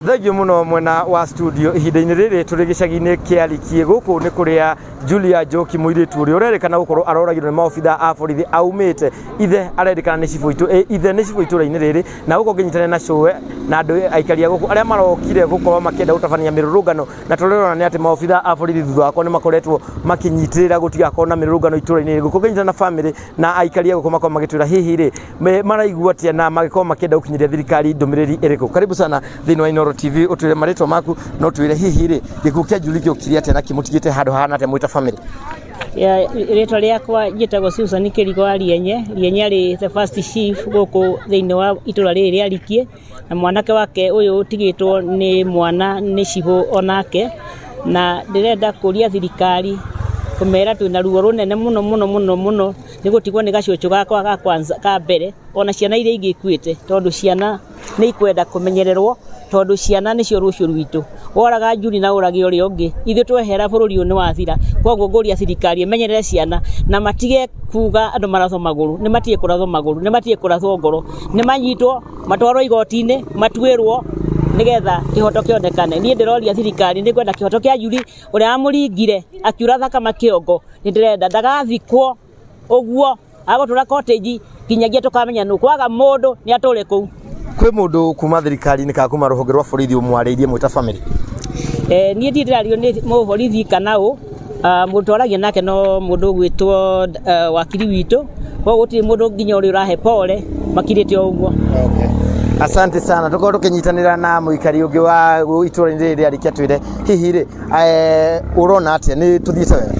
Thengiũ mũno mwena wa studio. Ihinda-inĩ rĩrĩ tũrĩ gĩcagi-inĩ kĩa Rikie. Gũkũ nĩ kũrĩa Julia Njoki, mũirĩtu ũrĩa ũrerĩkana gũkorwo aroragirwo nĩ maobitha a borithi aumĩte. Ithe arerĩkana nĩ cibũ itũ, ithe nĩ cibũ itũra-inĩ rĩrĩ, na gũkũ ngĩnyitanĩra na cũwe na andũ aikari a gũkũ arĩa marokire gũkorwo makĩenda gũtabania mĩrũrũngano. Na tũrĩrona nĩ atĩ maobitha a borithi thutha wakwa nĩ makoretwo makĩnyitĩrĩra gũtigakorwo na mĩrũrũngano itũra-inĩ rĩrĩ. Gũkũ ngĩnyitanĩra na famĩlĩ na aikari a gũkũ makorwo magĩtwĩra hihi rĩ maraigua atĩa na magĩkorwo makĩenda gũkinyĩria thirikari ndũmĩrĩri ĩrĩkũ. Karibu sana thĩinĩ wa Inooro TV, ũtwĩre marĩtwa maku na ũtwĩre hihi rĩ gĩkuũ kĩa Julie gĩũkire atĩa na kĩmũtigĩte handũ hahana atĩa mwĩ ta famĩlĩ. Rĩtwa rĩakwa njĩtagwo Susan Kĩrigo wa Rienye. Rienye arĩ the first chief gũkũ thĩinĩ wa itũra rĩrĩ rĩa Rikie, na mwanake wake ũyũ ũtigĩtwo nĩ mwana nĩ cibũ onake. Na ndĩrenda kũria thirikari kũmera twĩna ruo rũnene mũno mũno mũno mũno nĩ gũtigwo nĩ gacũcũ gakwa ga kwanza ka mbere, ona ciana iria ingĩ ikuĩte, tondũ ciana nĩ ikwenda kũmenyererwo, tondũ ciana nĩcio rũciũ rwitũ. Woraga Njuri na ũrage ũrĩa ũngĩ, ithuĩ twehera bũrũri ũyũ nĩ wathira. Koguo ngũria thirikari ĩmenyerere ciana na matige kuga andũ marathwo magũrũ. Nĩ matige kũrathwo magũrũ, nĩ matige kũrathwo ngoro, nĩ manyitwo matwarwo igoti-inĩ matuĩrwo nĩgetha kĩhoto kĩonekane. Niĩ ndĩroria thirikari, nĩ ngwenda kĩhoto kĩa Njuri ũrĩa wamũringire akiura thakame kĩongo, nĩ ndĩrenda ndagathikwo ũguo, agũtũra cottage nginyagia tũkamenya nũ. Kwaga mũndũ nĩ atũre kũu. Kwĩ mũndũ kuma thirikari-inĩ kana kuma rũhonge rwa borithi ũmwarĩirie mwĩ ta famĩlĩ? Niĩ ndirĩ ndĩrario nĩ mũborithi kana ũ. Mũndũ twaragia nake no mũndũ ũgwĩtwo wakiri witũ, koguo gũtirĩ mũndũ nginya ũrĩa ũrahe pole, makirĩte o ũguo. Okay. Asante sana. Tukorwo tukinyitanĩra na mũikari ũngĩ wa itũra-inĩ rĩrĩ rĩa Rikia, twĩre hihi rĩ ũrona atĩa, nĩ tũthiĩte wega?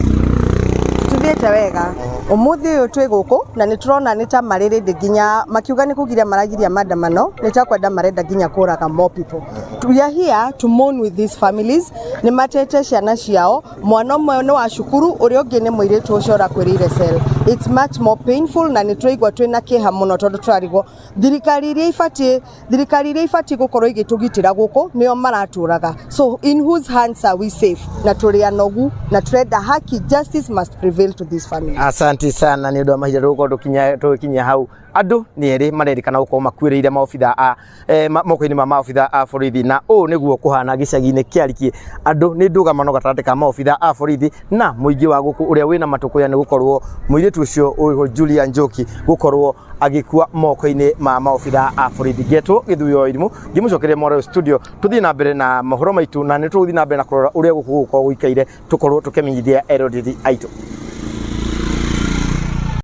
Tuthiĩte wega. Ũmũthĩ ũyũ twĩ gũkũ na nĩ tũrona nĩ ta marĩ ready, nginya makiuga nĩ kũgiria maragiria maandamano, nĩ ta kwenda marenda nginya kũraga more people. We are here to mourn with these families. Nĩ matete ciana ciao, mwana ũmwe nĩ wa cukuru, ũrĩa ũngĩ nĩ mũirĩtu ũcio ũrakwĩrĩire cell. It's much more painful na nĩ tũraigua twĩna kĩeha mũno tondũ tũrarigwo thirikari iria ibatiĩ gũkorwo igĩtũgitĩra gũkũ nĩo maratũraga. So in whose hands are we safe? Na tũrĩ anogu na tũrenda haki. Justice must prevail to this family. Asante sana. Nĩ ũndũ wa mahinda tũgũkorwo tũgĩkinyia hau. Andũ nĩ erĩ marerĩkana gũkorwo makuĩrĩire maobitha a moko-inĩ ma maobitha a borithi, na ũũ nĩguo kũhana gĩcagi-inĩ kĩa Rikie. Andũ nĩ ndũgamano gatagatĩ ka maobitha a borithi na mũingĩ wa gũkũ ũrĩa wĩna matũkũya nĩ gũkorwo mũirĩtu ũcio ũyũ Julia Njoki gũkorwo agĩkua moko-inĩ ma maobitha a borithi. Ngetwo Gĩthuyo wa Irimũ, ngĩmũcokeria mwaro studio, tũthiĩ na mbere na mohoro maitũ na nĩ tũgũthiĩ na mbere na kũrora ũrĩa gũkũ gũgũkorwo gũikaire, tũkorwo tũkĩmenyithia eroreri aitũ.